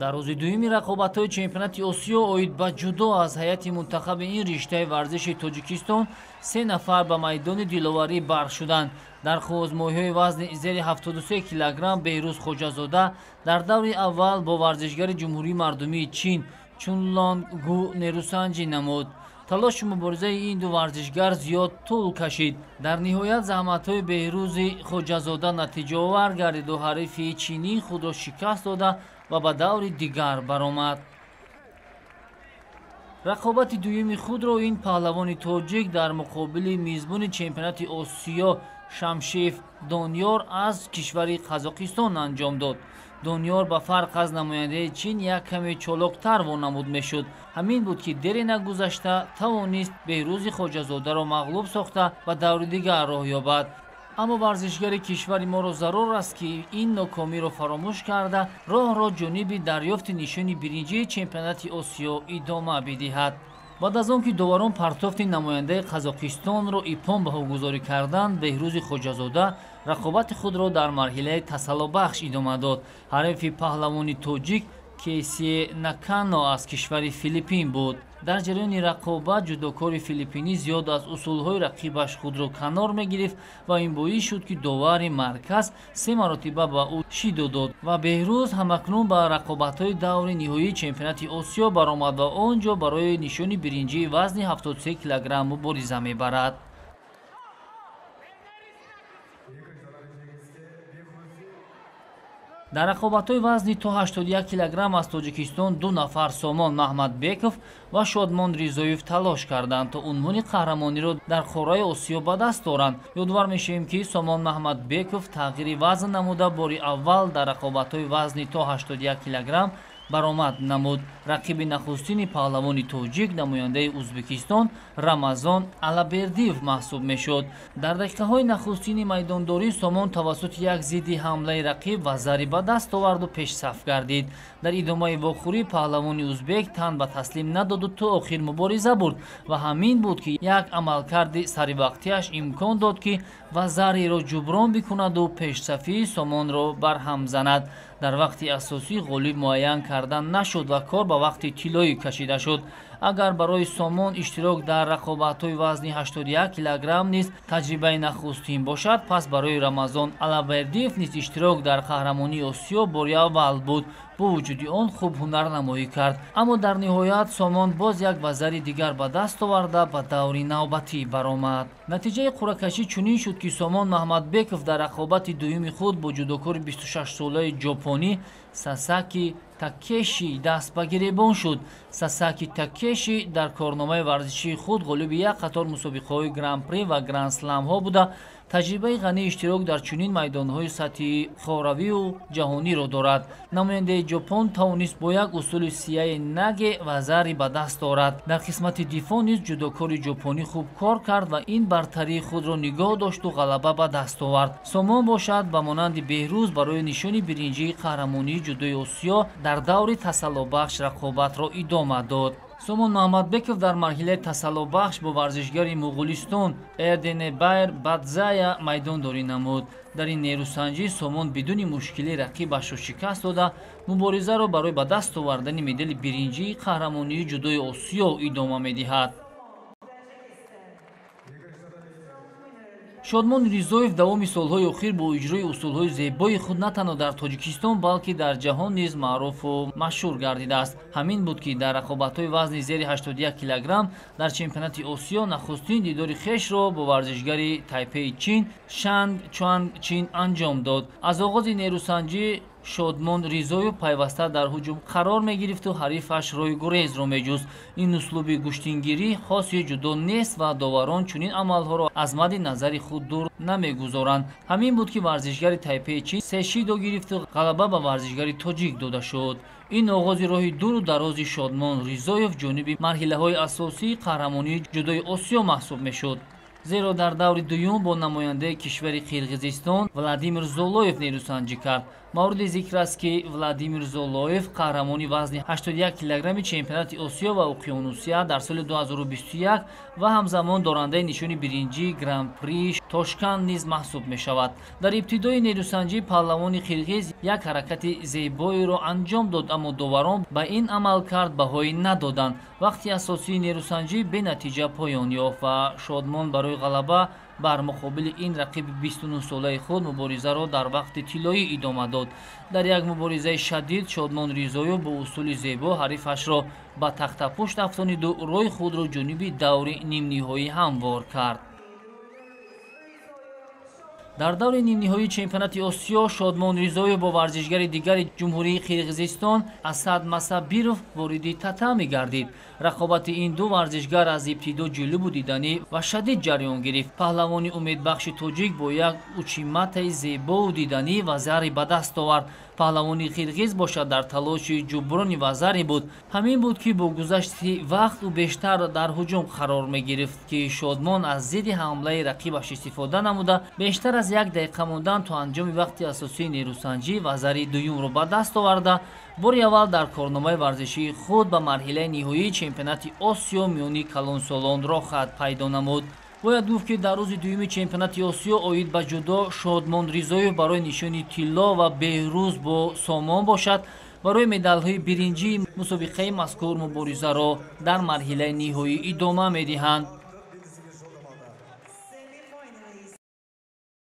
Дар рӯзи дуюми рақобатҳои чемпионати Осиё оид ба ҷудо аз ҳайати мунтахаби ин риштаи варзиши Тоҷикистон се нафар ба майдони диловарӣ барқ шуданд. Дар қувваозмоиҳои вазни зери 73 килограмм Беҳрӯз Хоҷазода дар даври аввал бо варзишгари Ҷумҳурии Мардумии Чин Чунлонг Гу нерӯсанҷӣ намуд. Талошу муборизаи ин ду варзишгар зиёд тӯл кашид. Дар ниҳоят заҳматҳои Беҳрӯзи Хоҷазода натиҷаовар гардиду ҳарифи чинии худро шикаст дода ва ба даври дигар баромад. Рақобати дуюми худро ин паҳлавони тоҷик дар муқобили мизбони чемпионати Осиё Шамшиев Дониёр аз кишвари Қазоқистон анҷом дод. Дониёр ба фарқ аз намояндаи Чин як каме чолоктар вонамуд мешуд. Ҳамин буд, ки дере нагузашта тавонист Беҳрӯзи Хоҷазодаро мағлуб сохта ба даври дигар роҳ ёбад. Аммо варзишгари кишвари моро зарур аст, ки ин нокомиро фаромӯш карда роҳро ҷониби дарёфти нишони биринҷии чемпионати Осиё идома бидиҳад. Баъд аз он ки доварон партофти намояндаи Қазоқистонро иппон баҳогузорӣ карданд, Беҳрӯзи Хоҷазода рақобати худро дар марҳилаи тасаллобахш идома дод. Ҳарифи паҳлавони тоҷик Кесие Накано аз кишвари Филиппин буд. Дар ҷараёни рақобат ҷудокори филиппинӣ зиёд аз усулҳои рақибаш худро канор мегирифт ва ин боис шуд, ки довари марказ се маротиба ба ӯ шидо дод ва Беҳрӯз ҳамакнун ба рақобатҳои даври ниҳоии чемпионати Осиё баромад ва он ҷо барои нишони биринҷии вазни 73 килограмм мубориза мебарад. Дар рақобатҳои вазни то 81 килограмм аз Тоҷикистон ду нафар Сомон Маҳмадбеков ва Шодмон Ризоев талош карданд, то унвони қаҳрамониро дар қораи Осиё ба даст доранд. Ёдовар мешавем, ки Сомон Маҳмадбеков тағйири вазн намуда бори аввал дар рақобатҳои вазни то 81 килограмм баромад намуд. Рақиби нахустини паҳлавони тоҷик намояндаи Ӯзбекистон Рамазон Алабердиев маҳсуб мешуд. Дар дақиқаҳои нахустини майдондорӣ Сомон тавассути як зидди ҳамлаи рақиб вазари ба даст оварду пешсаф гардид. Дар идомаи вохӯрӣ паҳлавони ӯзбек тан ба таслим надоду то охир мубориза бурд ва ҳамин буд, ки як амалкарди саривақтиаш имкон дод, ки вазариро ҷуброн бикунаду пешсафии Сомонро барҳам занад. Дар вақти асосӣ ғолиб муайян кардан нашуд ва кор ба вақти тиллоӣ кашида шуд. Агар барои Сомон иштирок дар рақобатҳои вазни 81 килограмм низ таҷрибаи нахустин бошад, пас барои Рамазон Алабердиев низ иштирок дар қаҳрамонии Осиё бори аввал буд. Бо вуҷуди он хуб ҳунарнамоӣ кард. Аммо дар ниҳоят Сомон боз як вазари дигар ба даст оварда ба даври навбатӣ баромад. Натиҷаи қуръакашӣ чунин шуд, ки Сомон Маҳмадбеков дар рақобати дуюми худ бо ҷудокори 26-солаи ҷопонӣ Сасаки Такеши даст ба гиребон шуд. Сасаки Такеши дар корномаи варзишии худ ғолиби як қатор мусобиқаҳои гран-при ва гранд-сламҳо буда, таҷрибаи ғании иштирок дар чунин майдонҳои сатҳи хоравию ҷаҳониро дорад. Намояндаи Ҷопон тавонист бо як усули сияи наге вазари ба даст орад. Дар қисмати дифоъ низ ҷудокори ҷопонӣ хуб кор кард ва ин бартарии худро нигоҳ дошту ғалаба ба даст овард. Сомон бошад, ба монанди Беҳрӯз барои нишони биринҷии қаҳрамонии ҷудои Осиё дар даври тасаллобахш рақобатро идома дод. Сомон Маҳмадбеков дар марҳилаи тасаллобахш бо варзишгари Муғулистон Эрденебайр Бадзая майдондорӣ намуд. Дар ин нерӯсанҷӣ Сомон бидуни мушкилӣ рақибашро шикаст дода муборизаро барои ба даст овардани медали биринҷии қаҳрамонии ҷудои Осиё идома медиҳад. Шодмон Ризоев давоми солҳои охир бо иҷрои усулҳои зебои худ на танҳо дар Тоҷикистон, балки дар ҷаҳон низ маъруфу машҳур гардидааст. Ҳамин буд, ки дар рақобатҳои вазни зери 81 килограмм дар чемпионати Осиё нахустин дидори хешро бо варзишгари Тайпеи Чин Шанг Чуанг Чин анҷом дод. Аз оғози нерӯсанҷӣ Шодмон Ризоев пайваста дар ҳуҷум қарор мегирифту ҳарифаш роҳи гурезро меҷуст. Ин услуби гӯштингирӣ хоси ҷудо нест ва доварон чунин амалҳоро аз мадди назари худ дур намегузоранд. Ҳамин буд, ки варзишгари Тайпеи Чин се шидо гирифту ғалаба ба варзишгари тоҷик дода шуд. Ин оғози роҳи дуру дарози Шодмон Ризоев ҷониби марҳилаҳои асосии қаҳрамонии ҷудои Осиё маҳсуб мешуд. Зеро дар даври дуюм бо намояндаи кишвари Қирғизистон Владимир Золоев нерӯсанҷӣ кард. Мавриди зикр аст, ки Владимир Золоев қаҳрамони вазни 81 килограмми чемпионати Осиё ва Уқёнусия дар соли 2021 ва ҳамзамон дорандаи нишони биринҷии Гран-при Тошканд низ маҳсуб мешавад. Дар ибтидои нерӯсанҷӣ паҳлавони қирғиз як ҳаракати зебоеро анҷом дод, аммо доварон ба ин амалкард баҳоӣ надоданд. Вақти асосии нерӯсанҷӣ бенатиҷа поён ёфт ва Шодмон барои ғалаба бар муқобили ин рақиби 29-солаи худ муборизаро дар вақти тиллоӣ идома дод. Дар як муборизаи шадид Шодмон Ризоев бо усули зебо ҳарифашро ба тахтапушт афтониду роҳи худро ҷониби даври нимниҳоӣ ҳамвор кард. Дар даври нимниҳоии чемпионати Осиё Шодмон Ризоев бо варзишгари дигари Ҷумҳурии Қирғизистон Асад Масабиров вориди татами гардид. Рақобати ин ду варзишгар аз ибтидо ҷолибу диданӣ ва шадид ҷараён гирифт. Паҳлавони умедбахши тоҷик бо як учиматаи зебову диданӣ вазари ба даст овард. Паҳлавони қирғиз бошад дар талоши ҷуброни вазаре буд. Ҳамин буд, ки бо гузашти вақт ӯ бештар дар ҳуҷум қарор мегирифт, ки Шодмон аз зидди ҳамлаи рақибаш истифода намуда, бештар аз як дақиқа мондан то анҷоми вақти асосии нерӯсанҷӣ вазари дуюмро ба даст оварда, бори аввал дар корномаи варзишии худ ба марҳилаи ниҳоии чемпионати Осиё миёни калонсолон роҳхат пайдо намуд. Бояд гуфт, ки дар рӯзи дуюми чемпионати Осиё оид ба ҷудо Шодмон Ризоев барои нишони тилло ва Беҳрӯз бо Сомон бошад барои медалҳои биринҷии мусобиқаи мазкур муборизаро дар марҳилаи ниҳоӣ идома медиҳанд.